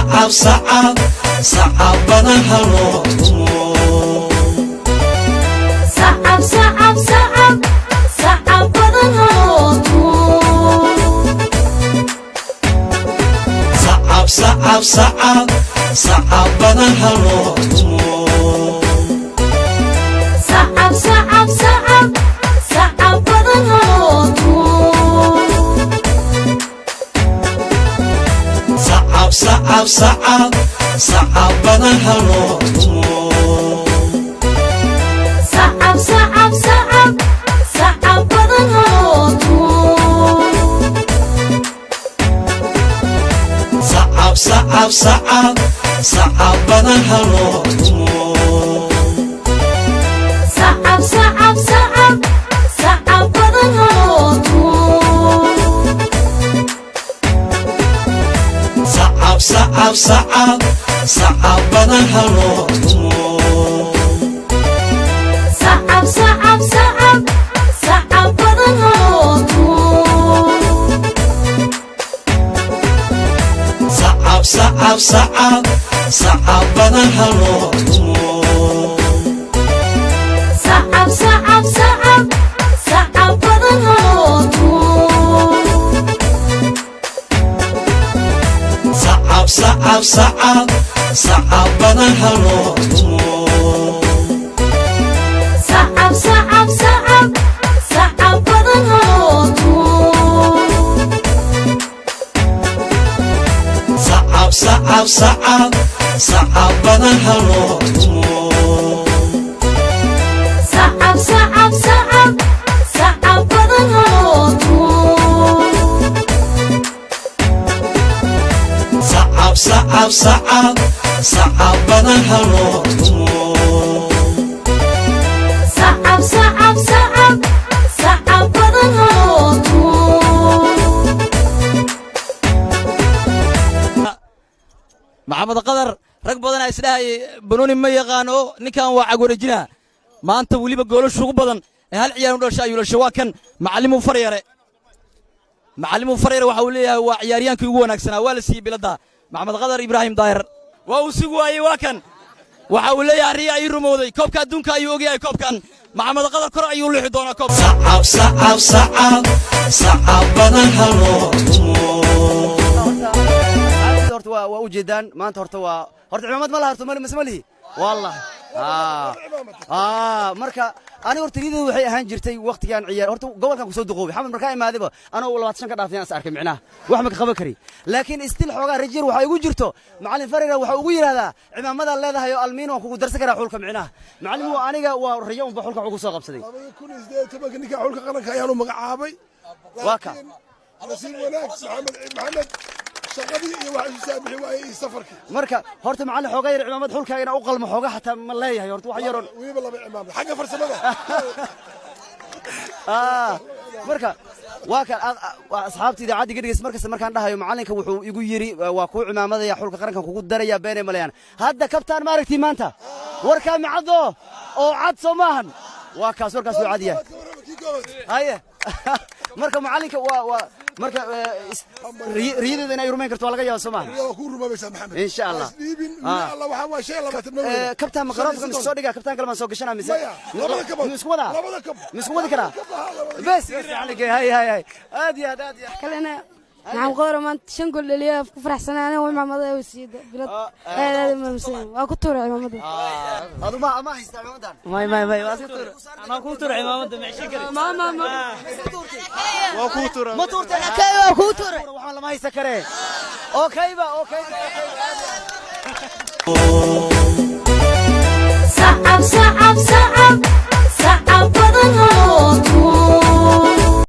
Sacab, sacab, sacab badan ha loo tumo. Sacab, sacab, sacab, sacab badan ha loo tumo. Sacab, sacab, sacab, sacab badan ha loo tumo. Sacab, sacab, sacab, sacab badan ha loo tumo. Sacab, sacab, sacab, sacab badan ha loo tumo. Sacab, sacab, sacab, sacab badan ha loo tumo. Sacab, sacab, sacab, sacab badan ha loo tumo. Sacab, sacab, sacab, sacab badan ha loo tumo. Sacab, sacab, sacab, sacab badan ha loo tumo. Sacab, sacab, sacab, sacab badan ha loo tumo. Sacab, sacab, sacab, sacab badan ha loo tumo. Sacab, sacab, sacab, sacab badan ha loo tumo. Sacab, sacab, sacab, sacab badan ha loo tumo. Sacab, sacab, sacab, sacab badan ha loo tumo. Sacab, sacab, sacab, sacab badan ha loo tumo. Sacab, sacab, sacab, sacab badan ha loo tumo. Sacab, sacab, sacab, sacab badan ha loo tumo. Sacab, sacab, sacab, sacab badan ha loo tumo. Maxamed Qadar, rag badanaa isdhahayay banooni ma yaqaano, ninkan waa cagwareejinaa. Maanta weliba goolashu ugu badan ee hal ciyaar u dhashay ayuu dhashay. Waa kan Macalimuu Faryare. Macalimuu Faryare waxa uu leeyahay waa ciyaaryaankii ugu wanaagsanaa, waa la siiyey biladda Maxamed Qadar Ibraahim Daahir. Waa uu sugi waayey. Waa kan, waxa uu leeyahay riya ayuu rumowday. Koobka adduunka ayuu ogyahay. Koobkan Maxamed Qadar kor ayuu lixi doonaa koobka. Sacab, sacab, sacab, sacab badan ha loo tumo. Horta waa ujeedaan maanta. Horta waa horta cimaamad ma laha, horta mali mise ma lihi, wallahi. Marka aniga horta riyadeydu waxay ahaan jirtay waqtigaan ciyaar horta gobolkan kusoo duqoobay Xamar. Markaa imaadayba anoo 25 ka dhaafay aan is arkay, micnaha wax ma ka qaban kari, laakiin still xoogaa rajir waxaa igu jirto. Macallin Farira waxa ugu yidhahdaa cimaamadaa leedahay oo almiin waan kugu darsan karaa xulka, micnaha macallin waa aniga waa rayo unba xulka ugu soo qabsaday. 2018-ka ninka xulka qaranka ayaanu magacaabay. Waa ka. Laakiin nasiib wanaag Maxamed Maxamed shaqadii iyo waxa isu saamixi waayey iyo safarkii. Marka horta macallin, xoogaa yar cimaamad xulkaaga inaan u qalmo xoogaa xataa ma leeyahay, horta wax yaroon. Weliba laba cimaamad xagga farsamada. Marka waa kan asxaabta idaacadda iga dhegeysa. Markasta markaan dhahayo macallinka wuxuu igu yidhi waa kuu cimaamadaya, xulka qarankan kugu daraya, beenay malayaan. Hadda kabtaan ma aragtii maanta warkaa micado oo cad soo maahan? Waa kaas, warkaas waa cad yahay. Ka warrama kii koowaad. Haye, marka macallinka waa marka riyadeeda inay rumayn karto waa laga yaaba, soo maahan? Waa kuu rumabaysaa, Maxamed. Insha Allah. Isdhiibin Allah waxaa waa 25 ma Eh, kabtaan makaroofka mise soo dhigaa, kabtaan kale maan soo gashanaa mise? Maya, labada kabood. Ma isku wadaa? Labada kab. Ma isku wadi karaa? Kab, ha, labada. Bes bes macallinka, hay hay hay, aad iyo aad, aad iyo aad. Kalena Maxamed Qadar maanta shan gool dhaliya ku faraxsanaa aniga, cimaamada ay siiyay bilad, aad aad u waa ku tuuray cimaamada. Adu ma haystaa cimaamadan? May may may, waa iska tuur, anaa kuu tuura cimaamada mecshin kari. Ma ma ma. Waa kuu tuura? Ma tuurtay? Kay waa kuu tuuray. Waxaan lama haysan karee. Okayba, okayba, okayba.